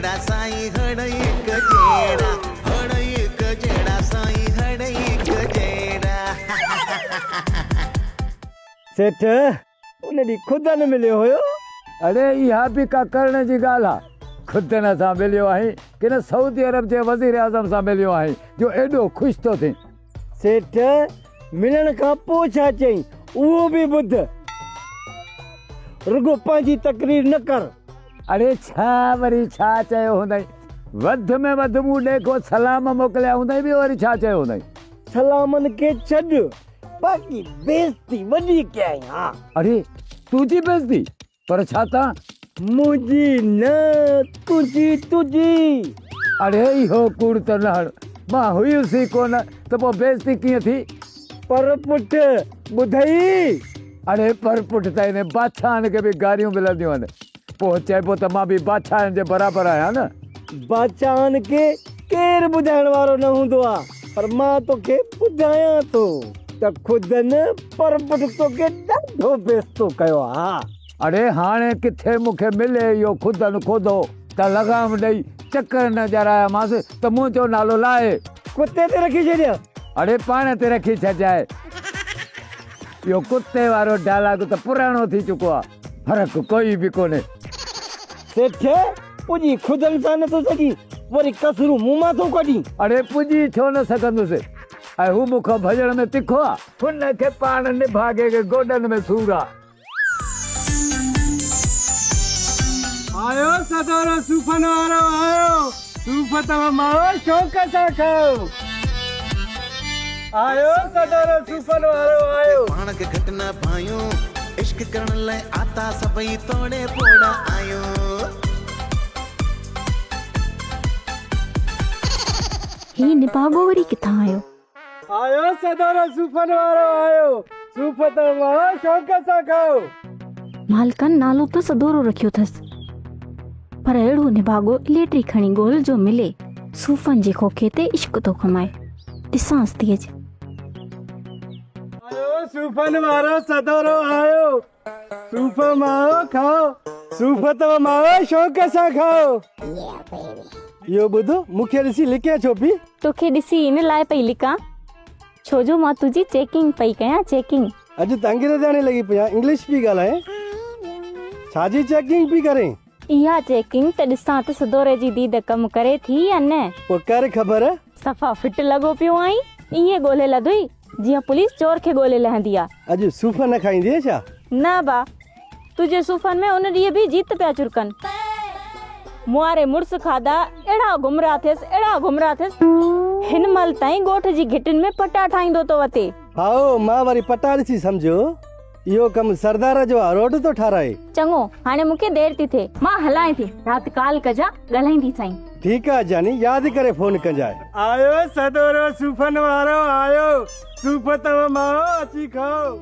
جهڙا سائين هڙئي هڪ جهڙا هڙئي هڪ جهڙا سائين هڙئي هڪ جهڙا. سيٺ، ان ڏينهن خدن مليو هيو. اڙي اها به ڪا ڪرڻ جي ڳالهه آ. خدن سان مليو آهين ڪي نه سعودي عرب جي وزيراعظم سان مليو آهين جو ايڏو خوش ٿو ٿين. سيٺ، ملڻ کان پوء ڇا چيائين اهو به ٻڌ. رڳو پنهنجي تقرير نه ڪر. اڙي ڇا وري ڇا چيو هوندائين. وڌ ۾ وڌ مون ڏي ڪو سلام موڪليا هوندائين ٻيو وري ڇا چيو هوندائين. سلامن کي ڇڏ باقي بيعزتي وڏي ڪيائين ها. اڙي تنهنجي بيعزتي؟ پر ڇا تان؟ منهنجي نه تنهنجي تنهنجي. اڙي اهو ڪوڙ ته نه هڻ. مان هيس ئي ڪونه ته پوء بيعزتي ڪيئن ٿي؟ پر پٺ ٻڌئي؟ اڙي پر پٺ ته انهن بادشاهن کي به گاريون ملنديون آهن. پوء چئبو ته مان به بادشاهن جي برابر آهيان نه. بادشاهن کي ڪير ٻڌائڻ وارو نه هوندو آ پر مان توکي ٻڌايان ٿو ته خودن پرپٺ توکي ڏاڍو بيستو ڪيو آ. اڙي هاڻي ڪٿي مون کي ملي اهو خودن خودو ته لغام ڏئي چڪر نه ڄارايامانس ته منهنجو نالو لاهي. ڪتي تي رکي ڇڏيان. اڙي پاڻ تي رکي ڇڏجانء. اهو ڪتي وارو ڊائلاگ ته پراڻو ٿي چڪو آ. فرق ڪوئي به ڪونهي. سيٺ، پڄي خودن سان نٿو سگهين، وري ڪسرون مون مان ٿو ڪڍين. اڙي پڄي ڇو نه سگهندس، ۽ هو مون کان ڀڄڻ ۾ تکو آ. هن کي پاڻ نڀاڳي کي گوڏن ۾ سور آ. آيو سدورو صوفن وارو آيو، صوف توهان مائو شوق سان کائو. آيو سدورو صوفن وارو آيو. پاڻ کي گهٽ نه ڀانيون، عشق ڪرڻ لئه آتا سڀئي توڙي پوڙها آهيون. هي نڀاڳو وري ڪٿان آيو؟ آيو سدورو صوفن وارو آيو، صوف ته مها شوق سان کائو. مالڪن نالو ته سدورو رکيو اٿس، پر اهڙو نڀاڳو اليٽري کڻي ڳول جو ملي، صوفن جي کوکي تي عشق ٿو کمائي. ڏسانس ٿي اڄ. آيو صوفن وارو سدورو آيو، صوف مائو کائو، صوف ته مائو شوق سان کائو. اهو ٻڌ، مون کي ڏسي لڪين ڇو پئي؟ توکي ڏسي ان لاء پئي لڪان، ڇو جو مان تنهنجي چيڪنگ پئي ڪيان، چيڪنگ. اڄ ته انگريزياڻي لڳي پئي آهين، انگلش پئي ڳالهائين، ڇا جي چيڪنگ پئي ڪرين؟ اها چيڪنگ ته ڏسان ته سدوري جي ديد ڪم ڪري ٿي يا نه. پوء ڪر خبر. صفا فٽ لڳو پيو آهين، ائين ڳولي لڌوئي، جيئن پوليس چور کي ڳولي لهندي آ. اڄ صوف نه کائيندينء ڇا؟ نه با، تنهنجي صوفن ۾ ان ڏينهن به جيت پيا چرڪن. مون واري مڙس کاڌا، اهڙا گمراهه ٿيس، اهڙا گمراهه ٿيس، هن مهل تائين ڳوٺ جي گهٽين ۾ پٽا ٺاهيندو ٿو وتي. هائو، مان وري پٽا ڏسي سمجهيو، اهو ڪم سردار جو آ، روڊ ٿو ٺاراهي. چڱو، هاڻي مون کي دير ٿي ٿئي، مان هلانء ٿي، رات ڪال ڪجان، ڳالهائيندي سائين. ٺيڪ آ جاني، ياد ڪري فون ڪجانء. آيو سدورو صوفن وارو آيو، صوف اٿو مائو، اچي کائو.